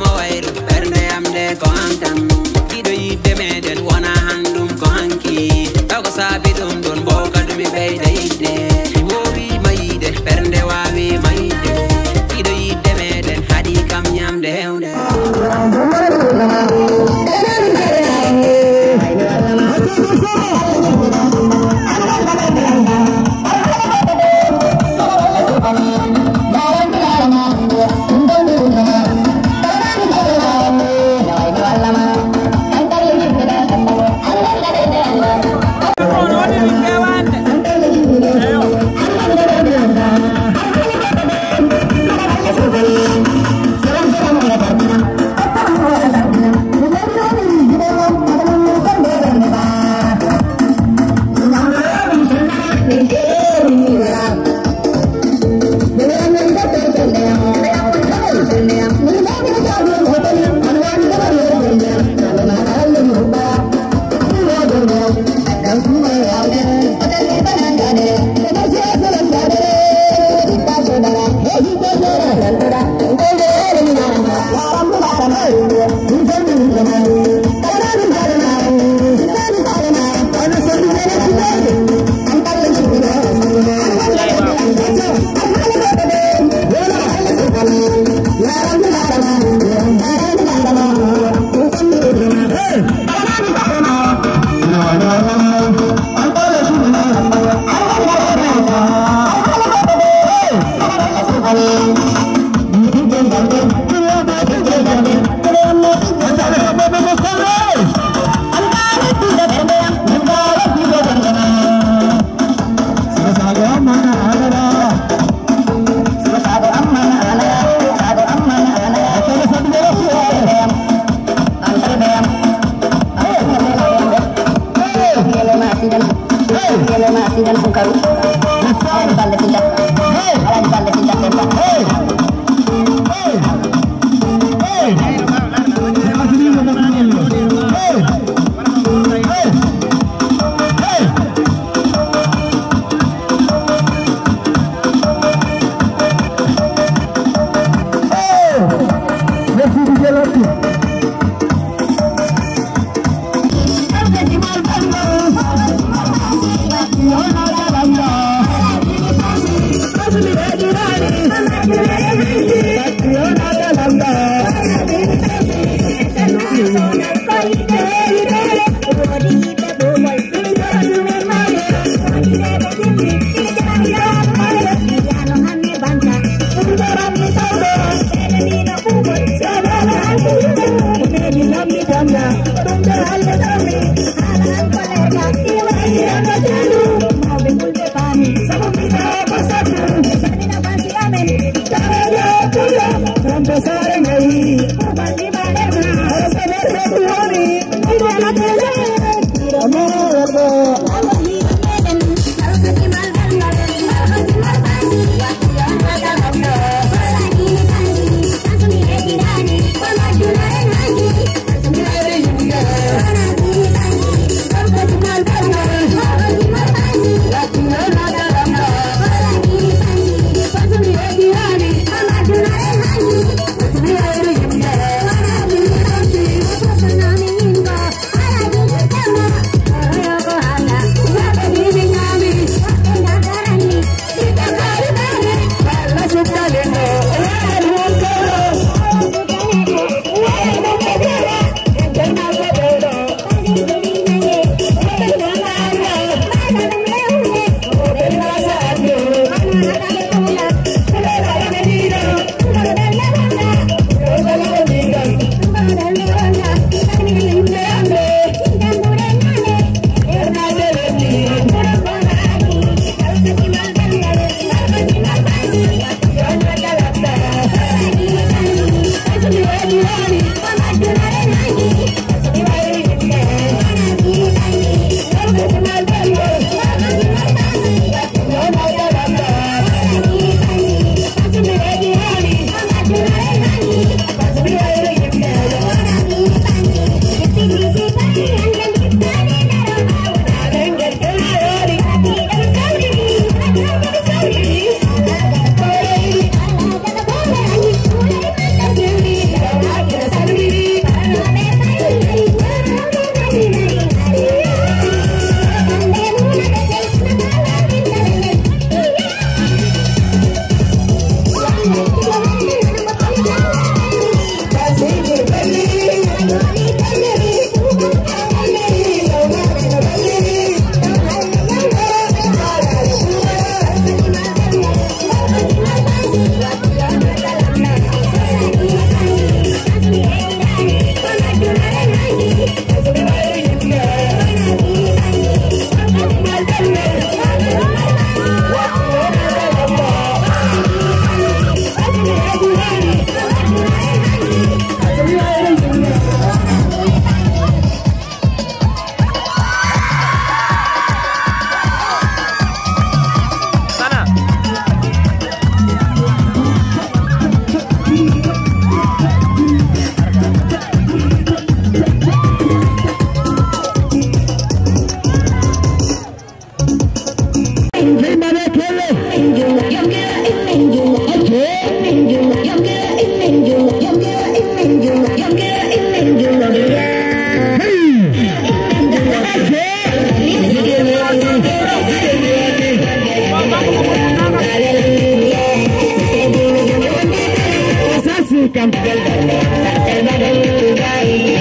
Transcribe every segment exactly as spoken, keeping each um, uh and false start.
Mo wayru ɓernde am nde ko an tan. Ɗiɗo yidde meɗen wona hanndum ko hanki. Taw ko saabi ɗum ɗon mboka ɗum mi ɓeyda yidde. Mi woowi ma yide, ɓernde waawi ma yide. Ɗiɗo yidde meɗen haɗi kam ñamde hewnde.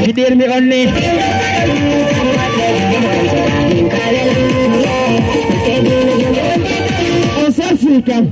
Miɗirmi on ni. On sarsi kam.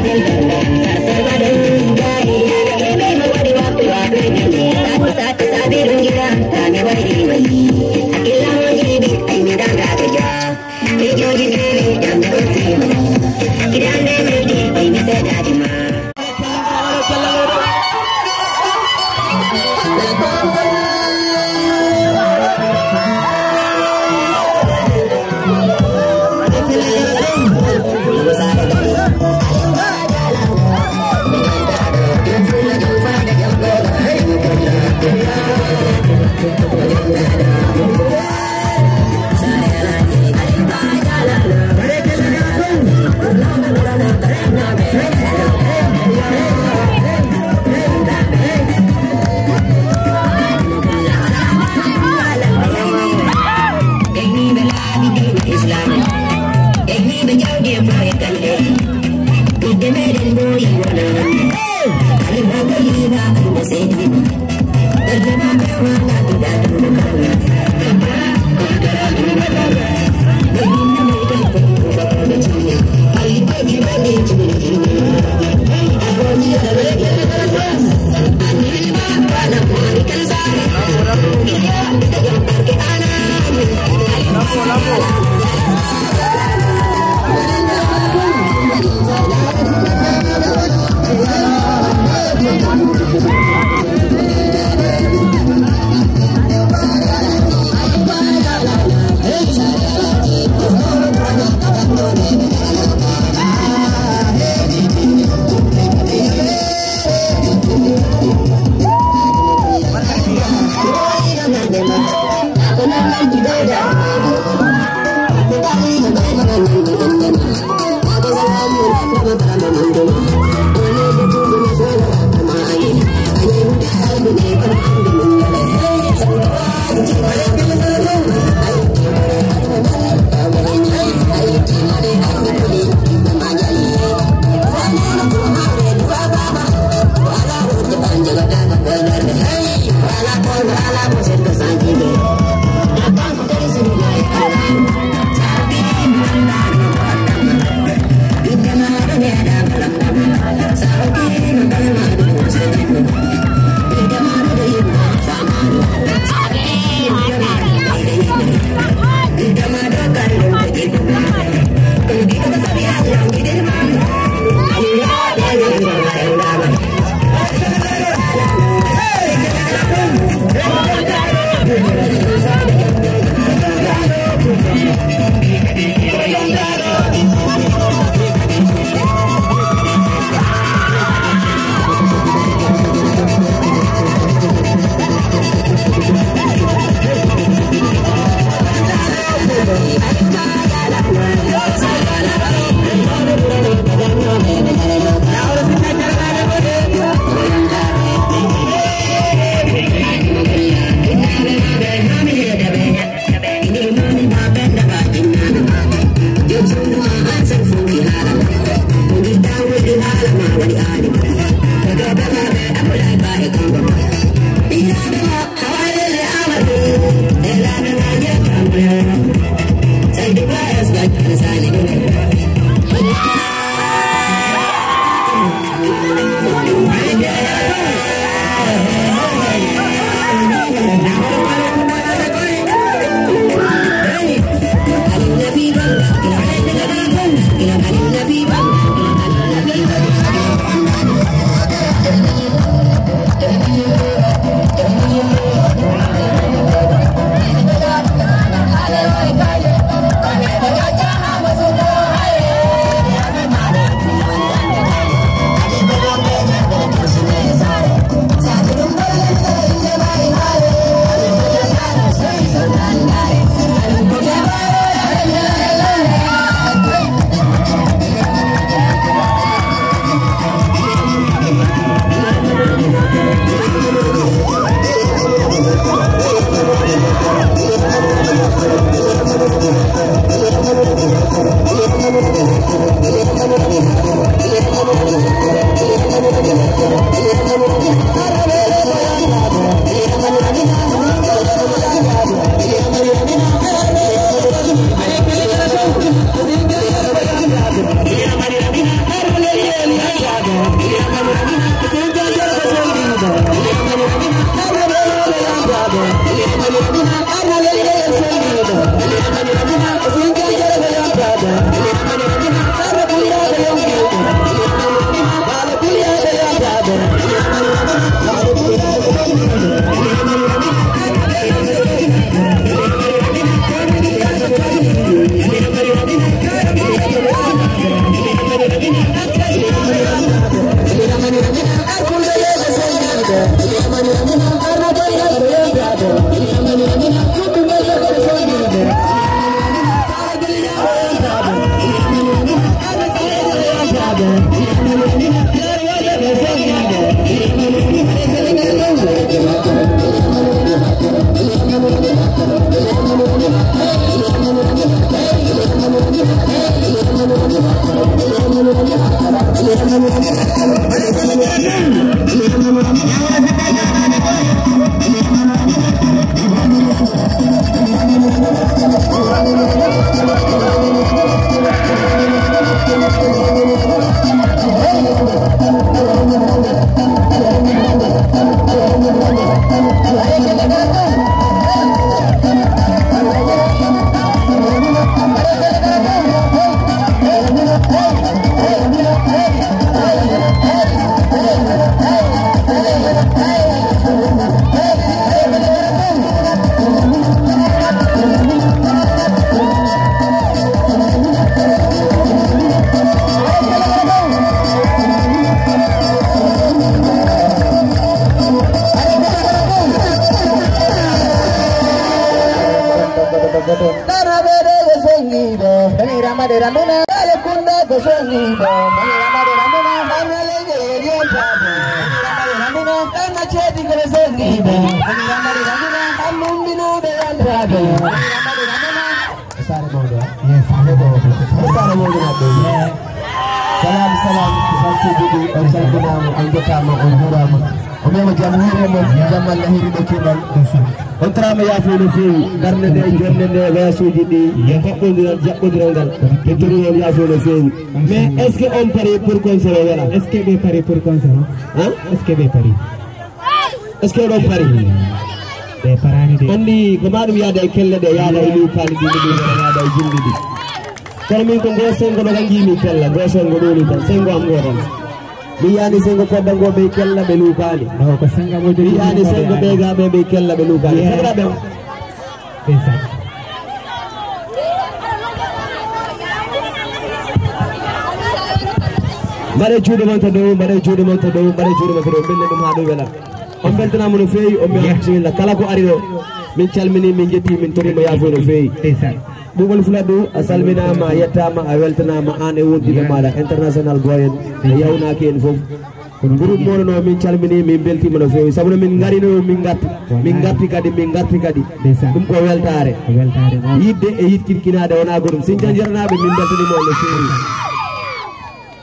Ɗana ɓeɗe ko songiɓe. Bani Ramade Ramuna. Ɓeɗe kunda ko songiɓe. Bani Ramade Ramuna. Ɗana leyɗe e yentade. Bani Ramade Ramuna. Ɗana ceedi ko songiɓe. Bani Ramade Ramuna. Ɗan mumminuɓe yentade. Bani Ramade Ramuna. Sare mawɗo. Yes, sare mawɗo. Sare mawɗo maɓɓe. Salam, salam. Santi Didi, on calminama, on jettama, on jurama. O mema jam hiire mon, jam Allah hiiri ɗo keɓal. On tarama yaafo no feewi, darnde nde, jonde nde, wayasuuji ɗi, e paɓɓodiral, jaɓɓodiral ngal. Ɓe tori on yaafo no feewi. Mais est-ce que on pari pour concert o wela? Est-ce que ɓe pari pour concert o? Hein? Est-ce que ɓe pari? Est-ce que oɗon pari? Ɓe parani de. On ndi ko ma ɗum yaada e kelle ɗe, yaada e luukaali ɗi, ɗi, ɗi, yaada e jimɗi ɗi. Kono min ko ngo sengo ɗo ka njiimi kella, ngo sengo ɗo ni tan, sengo am ngo tan. Mi yaani sengo kodda ngo ɓe kella ɓe luukaali. No, ko sanga mo mi yaani sengo ɓe ga ɓe ɓe kella ɓe luukaali. Yeah. Sakiraɓe am. Ndeysaan. Mbaɗe juuɗe mon to dow, mbaɗe juuɗe mon to dow, mbaɗe juuɗe mon to dow, mbelle ɗum haa ɗum wela. On mbeltanaama no feewi, on mbiyama bisimilla. Kala ko ari ɗo, min calmini, min jetti, min torima yaafuya no feewi. Ndeysaan. Ɓuuɓol Fuladu, a salminaama, a yettaama, a weltanaama, aan e wondiiɓe maaɗa, international boy en, e yawnaaki en fof. Groupe moɗon o, min calmini, min mbeltiima no feewi. Sabu no min ngarino, min ngarti. Min ngarti kadi, min ngarti kadi. Ndeysaan. Ɗum ko weltaare. Ko weltaare mawɗo. Yiɗde e yiɗkirkinaade wonaa ko ɗum. Sindian Jeranaaɓe, min mbeltaniima on no feewi.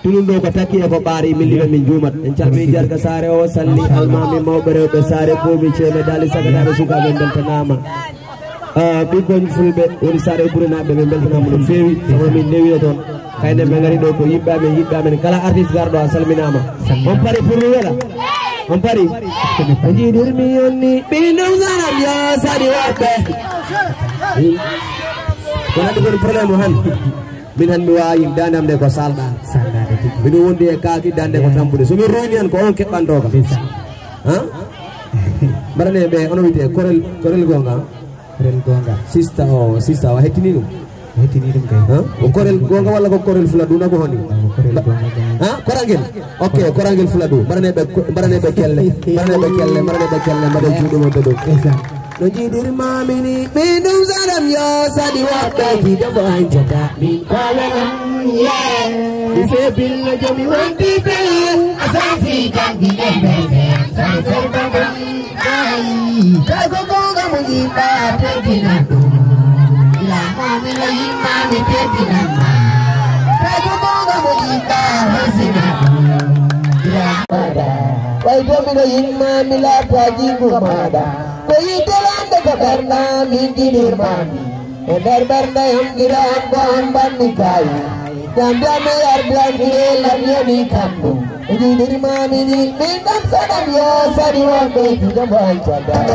Tulun ɗo ko takki e ko ɓaari, min liɓa, min juumat. En calmini Jarga Saare o, Salli, almaami, mawɓe rewɓe Saare, boomi, ceeme, daali, sagataaɓe, sukaaɓe, mbeltanaama. Ah, ɓikkon Fulɓe woni Saare e Burenaaɓe, ɓe mbeltanaama no feewi, sabu min newino toon. Kayne ɓe ngari ɗo ko yimɓe amen, yiɗɓe amen, kala artiste garɗo a salminaama. On pari pour mi wela? On pari? O jiidirmi on ni, ɓiɗɗum sanam yo sadi woɓɓe. Ko nandi koni problème o han. Min han mi waawi daande am nde ko salɗa. Salɗaade tigi. Miɗo wondi e kaaki daande ko tampude. So mi ruuyni han ko on keɓɓantoo kam. Ndeysaan. Han? Mbaɗane ɓe, ono wiyetee korel, korel goonga. Korel goonga. Sista o, sista o, a hettini ɗum? A hettini ɗum kay. Han? Ko korel goonga walla ko korel Fuladu na ko honi? Ko korel goonga kay. Han? Korangel? Ok, korangel Fuladu. Mbaɗane ɓe, mbaɗane ɓe kelle. Mbaɗane ɓe kelle, mbaɗane ɓe kelle, mbaɗe juuɗe mon to dow. Ndeysaan. No jiidirmaami ni, min ɗum saɗam yo saɗi woɓɓe, jiido mo hancata. Min ko welam, yeah. Mi febil no jomi wonti pele, a safi janggi ɗen ɓe ɓe, safi febil ɗum, ay. Kay ko gonga mo yimɓe a teddina ɗum. Ila mami no yimma mi teddina ma. Kay ko gonga mo yimɓe a hosina ɗum. Ila mada. Way jomi no yimma mi laata jingo mada. Ko yiɗde lamɗo ko ɓernda min jiɗirmaami. E nder ɓernde am giɗo am ko on mbanmi kaayi. Ñamde am e yarde am giɗe lam yoni kamɗo. O jiɗirmaami ni min ɗam saɗam yo saɗi wonɓe jiɗo mo an caggal.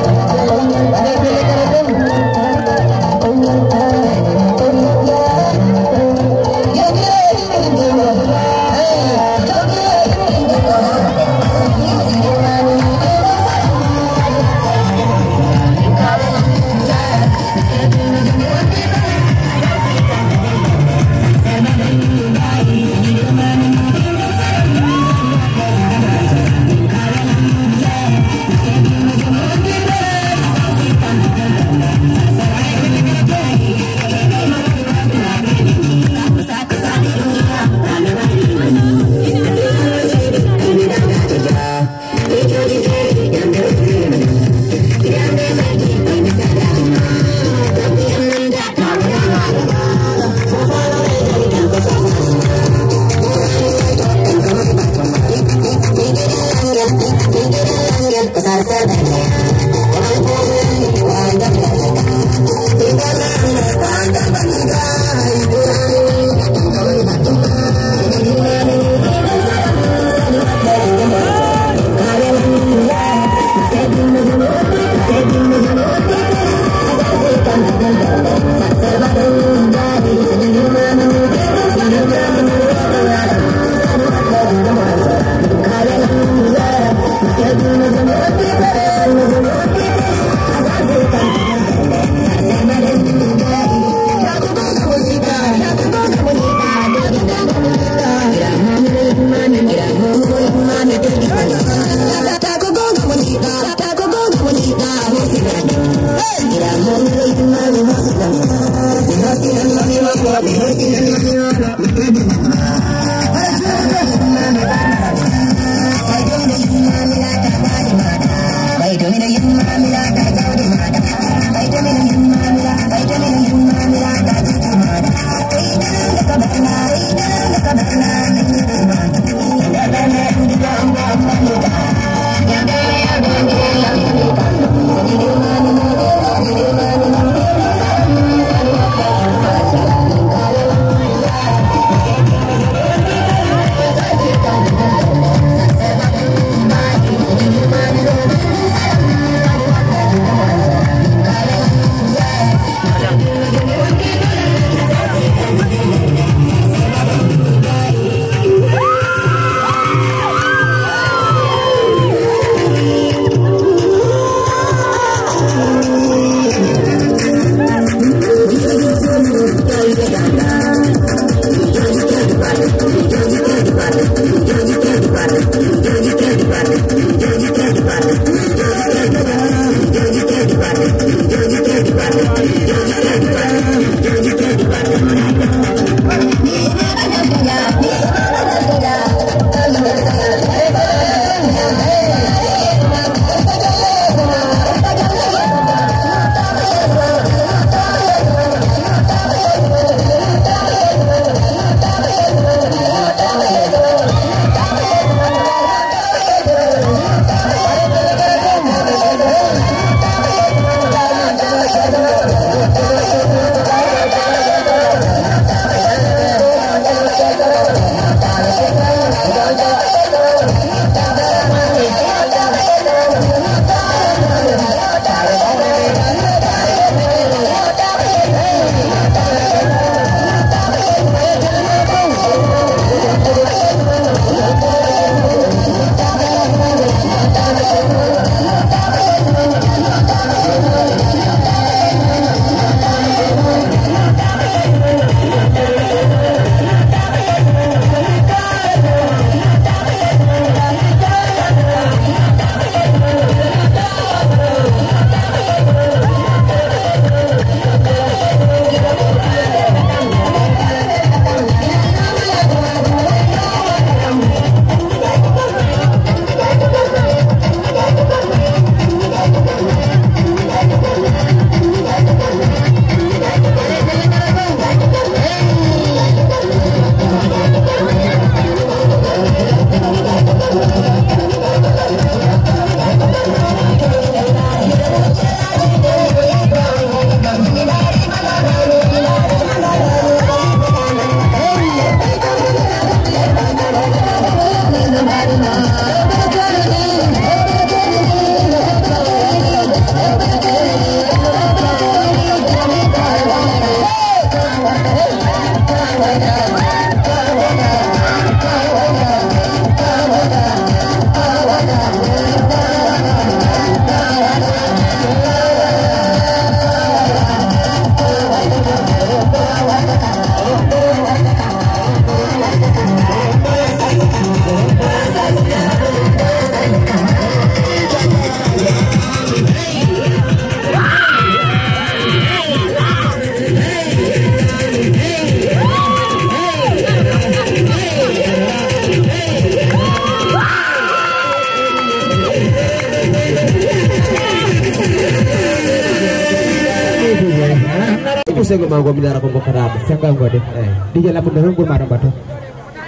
Ko sego ma ngo mi dara ko ngokkata mo. Sego ngo de. Eh. Dije lappude tan ɓurma ɗo mbatto.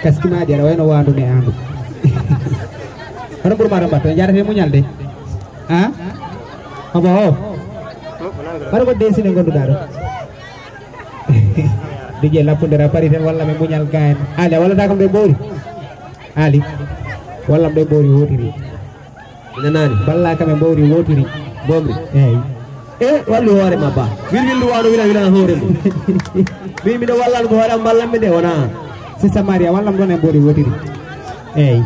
Kaskimaaji aɗa wayno waandu ne aandu. Hono ɓurma ɗo mbatto, jarete muñal de. Ha? Hobo ho? Hoto ko desine gonduɗa ɗo. Dije lappude ra pari tan walla mi muñal gayen. Ali, a wallata kam ɓe mbowri. Ali. Wallam ɗo mbowri wotiri. Ina nani? Balla kam e mbowri wotiri. Mbomri. Eyyi. E wallu hoore ma ba. Wirwillu wano wila wila hoore mum. Min miɗo wallan ko hoore am, ballan mi de wona. Sista Maria, wallam ɗon e mbowri wotiri. Eyyi.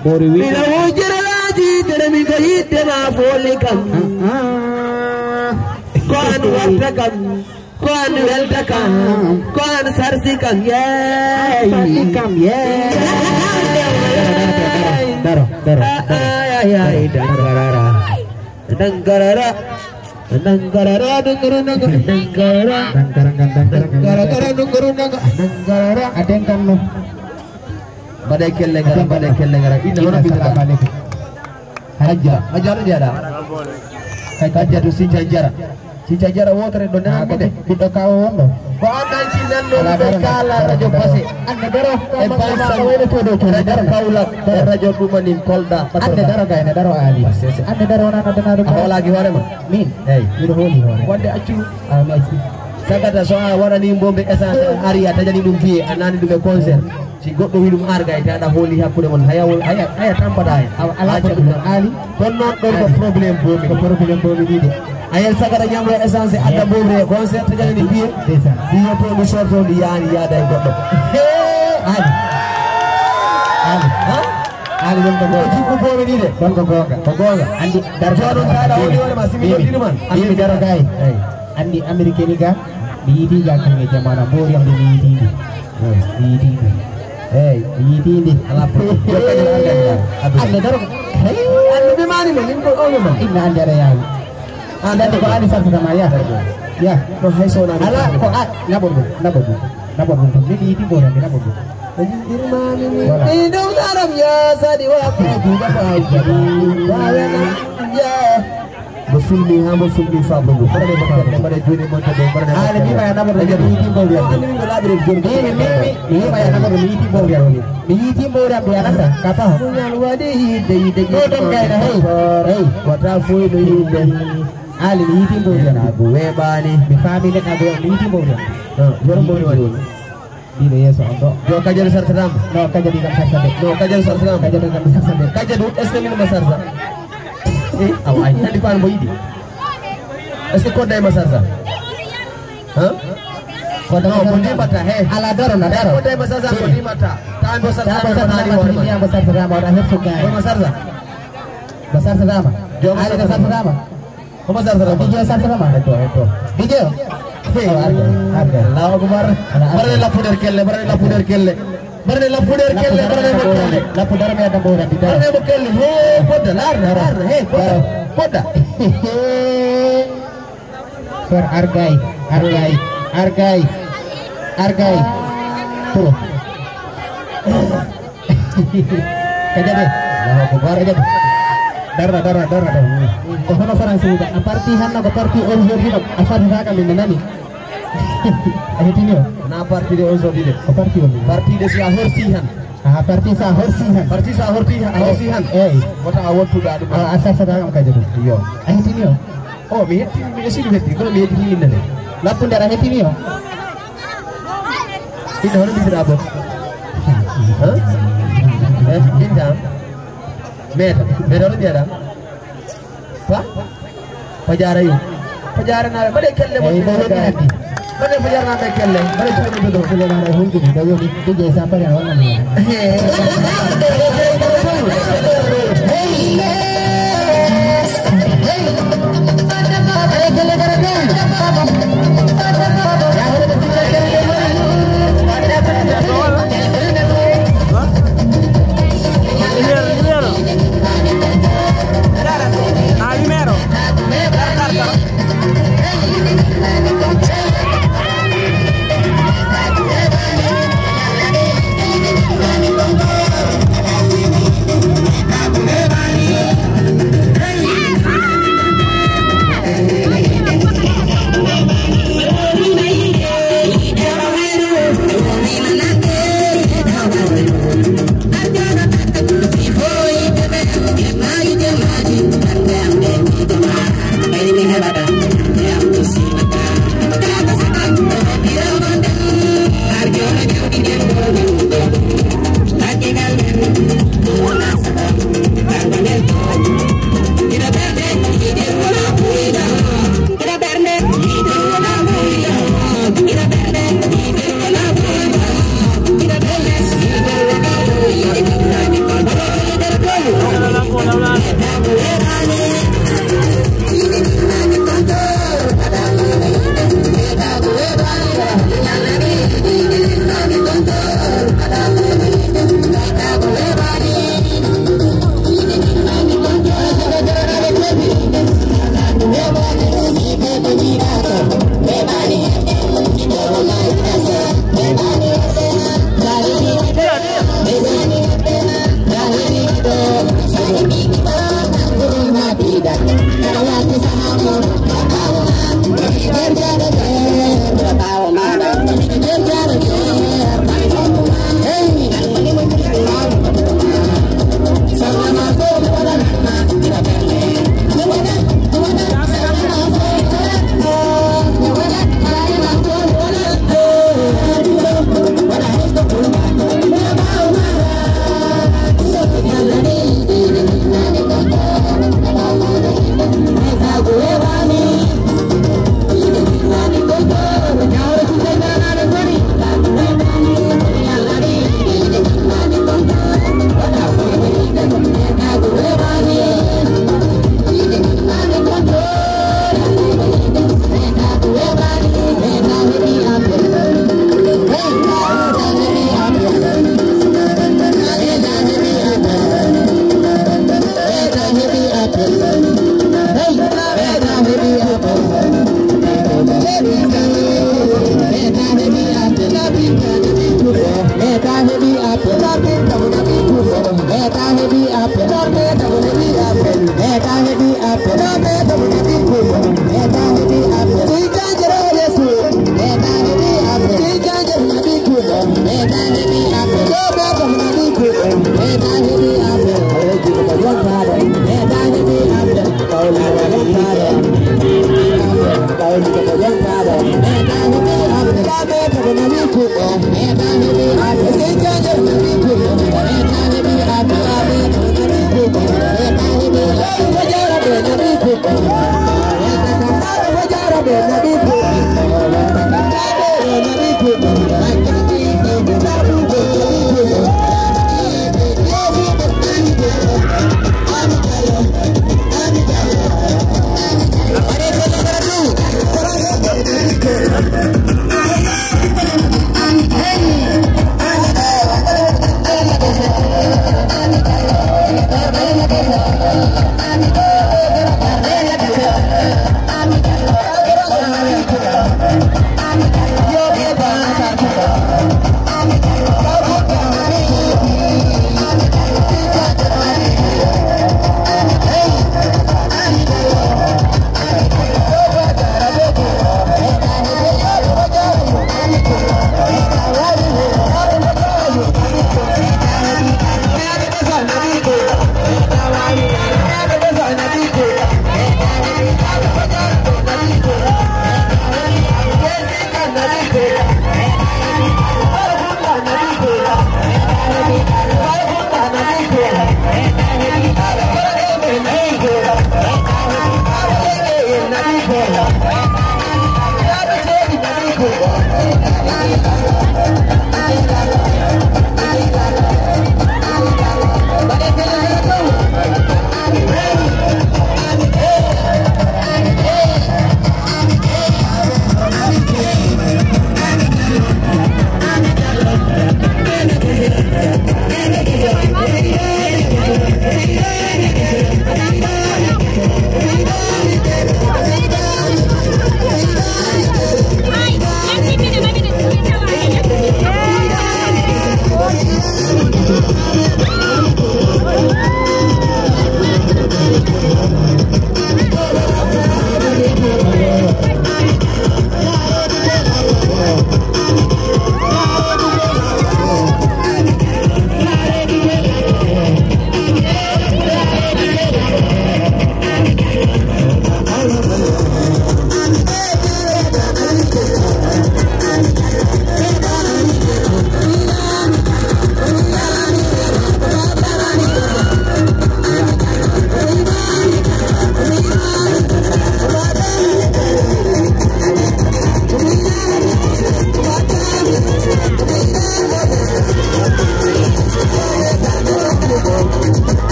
Mbowri wi. Ina wujjere laaji tere mi ko yidde ma fooli kam. Ah, ah. Ko an watta kam. Ko an welta kam, ko an sarsi kam, yeey. Sarsi kam, yeey. Daro, daro, daro, daro. Ay, ay, ay, dangarara. Dangarara. Dangarara, dunguru, dungu, dangarara. Dankara, dankara, dankara, dunguru, dungu, dangarara. Aden kan no. Mbaɗe kelle ngara, mbaɗe kelle ngara. Inna hono mbiyata. Assalamu aleykum. Hajja, Hajja no mbiyaɗa? Hajja to Sinca Jara. Sinca Jara wotere ɗo ndenan mi de. Ɓiɗɗo kawo wonɗo. Ko an nanti nanɗo ɓe kaala radio Base. Anne daro. E Balsam. Wayno to ɗo to radio daro. Kaolack. E radio ɗumanin Kolda. Anne daro gayne daro Ali. Anne daro wona noddanaɗo. A hoolaaki hoore ma? Min? Eyi. Miɗo hooli hoore. Wonde accu. A mi acci. Sagata so a waɗani mbombe essence, a ari a tajani ɗum biye, a nani ɗum e concert. Si goɗɗo wi ɗum ar gay, taɗa hooli hakkude mon, haya wol-, haya, haya tampata hen. Awa, ala problème, Ali. Kono noon ɗon ko problème bomi. Ko problème bomi ɗiɗi. A yel sagata ñamro essence, adda mbomre e concert, tajani ɗi biye. Ndeysaan. Biye to ɗi sorto, ɗi yaani yaada e goɗɗo. Hee! Ali. Ali. Ha? Ali ɗon ko goonga. Jikku bomi ɗiɗi. Ɗon ko goonga. Ko goonga. Andi, dar-, jooɗon taɗa hooli hoore ma, si mi noddiɗo man. Mimi daro gay. Eyi. Andi Amérique ni ga, mi yiiti ga kanŋe jamana, mboori am mi yiiti ndi. Mi yiiti ndi. Eyi, mi yiiti ndi. Ala problème. Yo kañum argan ga. Abdou. Ande daro. Hey, ande ɓe mani mo, min ko on ma. Inna ande ara yawi. Ande ko ani sarfata ma, ya. Ya. No hay so na. Ala ko a, nabo ɗum, nabo ɗum. Nabo ɗum, min yiiti mboori am, nabo ɗum. Voilà. Ɗum ɗaram ya, sadi wa ko buga ba. Wawena. Ya. Mo filmi ha mo filmi fabro ngu. Mbaɗe mo kelle, mbaɗe juuɗe mon to dow, mbaɗe mo kelle. Ala mi ma ya namo mi yiiti mbowri am. Ala mi ma ya namo mi yiiti mbowri am. Mi yiiti mbowri am, mi yanata. Kapa. Muñal waɗi yidde, yidde. Ɗo ɗon gayna, hey. Hey. Wata foy no yidde. Ali mi yiiti mbowri am. Neɗɗaagu weeɓaani. Mi faami neɗɗaagu weeɓaani, mi yiiti mbowri am. Ah, yoro mbowri waɗi. Ɗiɗo yeeso on ɗo. Yo kajadu sartataama. No, kajadu kam sartade. No, kajadu sartataama. Kajadu kam sartade. Kajadu, est-ce que min ma sarta? Eh, awa, ay, nani ko an mo yiɗi? Est-ce que kodda e ma sarta? Hein? Kodda no, ko ni mbatta, he. Ala daro na daro. Kodda e ma sarta, ko ni mbatta. Tan ko sarta, ko ni mbatta. Tan ko sarta, ko ni mbatta. Ko ma sarta. Mo sartataama. Joom Ali sartataama. Sartataama. Ko ma sartata ma? Dijo sartata ma? Hetto, hetto. Dijo? Hey. Awa, arga, arga. Allahu akbar. Ala, arga. Mbaɗane lappude kelle, mbaɗane lappude kelle. Mbaɗane lappude kelle, mbaɗane mo kelle. Lappu daro mi adda mbo rabbi daro. Mbaɗane mo kelle. He, podda, larna, larna. He, podda, podda. Sor argay, argay, argay, argay. Pro. Kajade. Allahu akbar. Kajade. Darra, darra, darra, darra. Ko hono France wuda. A parti hanna ko parti on jodi no. A fati taka min nani. A hetini o. Na parti de on jodi de. Ko parti on. Parti de si a horsi han. A parti sa horsi han. Parti sa horti han, a horsi han. Eyi. Wota a wottuɗa ɗum. A, a sasata kam kajade. Yo. A hetini o. O, mi hetti, mi esi ɗum hetti, kono mi hetti ni innde nde. Lappu nder a hettini o. Inde hono mbiyetee ɗaa boom? Hã? Eh, inde am? Meeta. Meeta hono mbiyeɗaa? Pa? Pajaara yo. Pajaara naaɓe, mbaɗee kelle mon. Eyi, mbaɗee kelle. Mbaɗee Pajaara naaɓe kelle. Mbaɗee kelle mon dodo. Kelle naaɓe hulɓini, ɗo woni, ɗum je sa pari a walla mi. Numéro, numéro. Ah, numéro.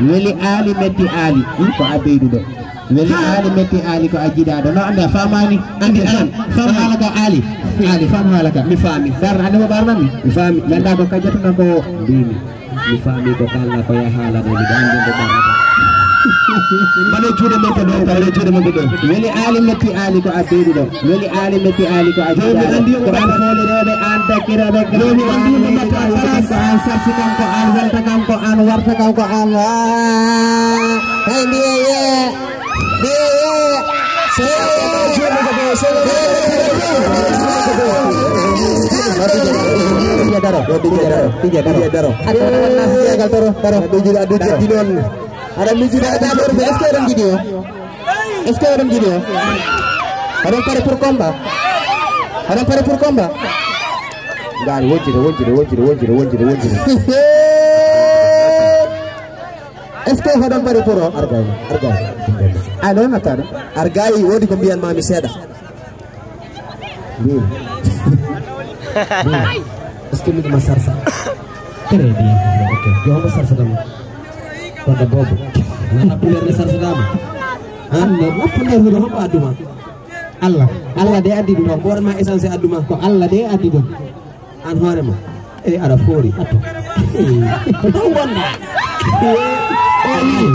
Weli aali metti aali ko a ɓeyduɗo. Weli aali metti aali ko a jiɗaaɗo. No ande a famani. Andi an. Fam haala ka aali. Aali fam haala ka. Mi fami. Darna ande mo barnami. Mi fami. Ganda ko kajatuna ko mbimi. Mi fami ko kala ko ya haala na mi gande mo barnami. Mbaɗe juuɗe mon to ɗo, mbaɗe juuɗe mon to ɗo. Weli aali metti aali ko a ɓeyduɗo. Weli aali metti aali ko a jiɗaaɗo. Ko an fooli rewɓe, an dakki rewɓe. Joomi an duuɓe mbatta faras. Ko an sarsi kanko, an welta kanko, an warta kanko, an. Hay mbiye ye. Mbiye ye. Sey. Tija daro, tija daro, tija daro. Aɗa miijude addude non. Aɗa miijude addude. Est-ce que oɗon jiɗi o? Est-ce que oɗon jiɗi o? Oɗon pare pour combat? Oɗon pare pour combat? Ngaari woncire, woncire, woncire, woncire, woncire, woncire. Est-ce que hoɗon mbaɗi pour o? Argay, argay. A non attano. Argay, woodi ko mbiyan mami seeɗa. Mbimi. Mbimi. Est-ce que miɗo ma sarsa? Très bien. Ok. Yo homo sarsa dama. Wanda bobo. Na lappuler ne sarsa dama. Han ne lappuler ne homo aduma. Allah. Allah de addi ɗum. Ko ma essence aduma. Ko Allah de addi ɗum. An hoore ma. E aɗa foori. Atto. Ko taw wonda.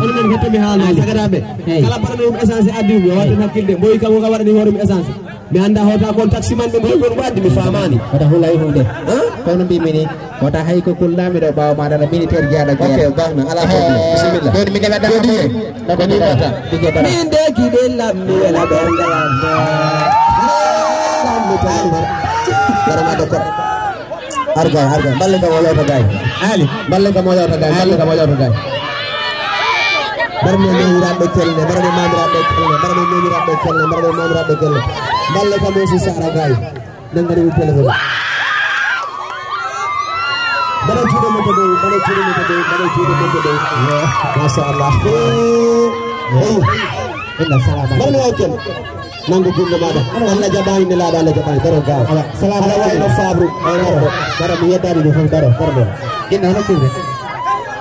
Onon hetto mi haala. Sagataɓe. Kala parano ɗum essence addi ɗum. Yo watten hakkilde. Mboy kam ko waɗani hoore mi essence. Mi annda hota kon taxi man ɓe mboy kon waddi mi famani. Wata hulay hunde. Hein? Kono mbimi ni, wata hay ko kullami ɗo ɓawo ma dana militaire jaɗa. Ok, baax na. Ala hay. Bismillah. Joni mi nela dama. Jodi. Ko ni wata. Dige dara. Min de giɗel lam mi wela ɓernde am. Lam mi tan. Dara ma dokor. Argay, argay. Balle kam o yawta gay. Ali. Balle kam o yawta gay. Balle kam o yawta gay. Mbarmi newiraɓe kelle, mbarmi mamiraɓe kelle, mbarmi newiraɓe kelle, mbarmi mamiraɓe kelle. Balle kam o si sara gay. Nangani mi téléphone. Mbaɗa juuɗe mon to dow, mbaɗa juuɗe mon to dow, mbaɗa juuɗe mon to dow. Masha Allah. Inna salama. Mbarmi o kelle. Nangu junngo maɗa. Allah jaɓani, nelaaɗo Allah jaɓani. Daro gaaw. Ala, salamu aleykum. Wayno fabru. Daro. Daro, mi yeddani ɗum fof. Daro, daro ɗo. Inna hono kuuɓe.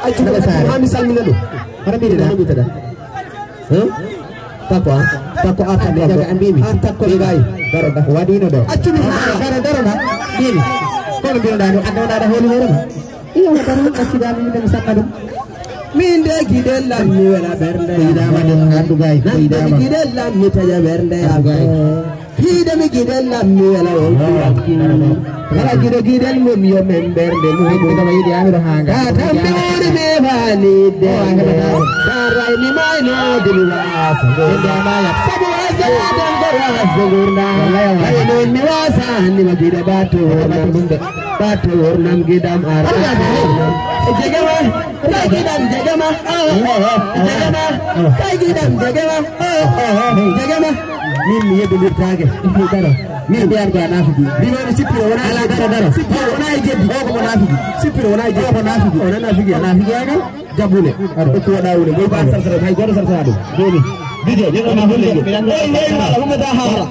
Accu ɗum, accu ɗum, haa mi salmina ɗum. Hono mbiɗa? Hono mbiɗa? Huh? Takko, ah. Takko, ah, takko. Jaga, a mbimi. Ah, takko, mi gayi. Daro, daro. Waɗino ɗo. Accu ɗum. Daro, daro, daro, daro. Mbimi. Kono mbiɗa ɗum, adda wona aɗa hooli hoore ma. Iyo, tan accidaami mi ɗen sakka ɗum. Min de giɗel lam mi wela ɓernde. Yiɗaama de, Abdou Gaye, nan de yiɗaama. Giɗel lam mi taƴa ɓernde yam. Abdou Gaye. Hiɗe mi giɗel lam mi wela wonki wonki. Kala giɗo giɗel mum yo men ɓernde mum. Ɗum kama yiɗi ami ɗo haa ngaa. Ka tambi woni mi faani de. O, an kadi ɗaɗo. Taray mi mayno de mi waasa. Ɗum de a maayat. Sabu waasa adan ko waasa ngurndan. Wallahi a waasa. Tawi noon mi waasa anni ma giɗo bato. Ko bato ɗum de. Bato wurnam giɗam ara. Jegema, kay giɗam jegema. Jegema, kay giɗam jegema. Jegema. Min mi yeddondirtaake. Daro. Min mbiyan ko a naafiki. Mbinomi sippiro wona ala daro daro. Sippiro wona e jeddi. O ko mo naafiki. Sippiro wona e jeddi. O ko naafiki. O nana naafiki. A naafiki ay kay. Jaɓule. Aro. Ko waɗa wule. Moy ko an sarsara. Hay goto sarsara ɗum. Joni. Bijo. Joni ma holle. Ey, ey, ma. Ɗum ta haala.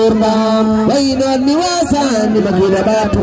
Way noon mi wasaani ma gila ɓaatu.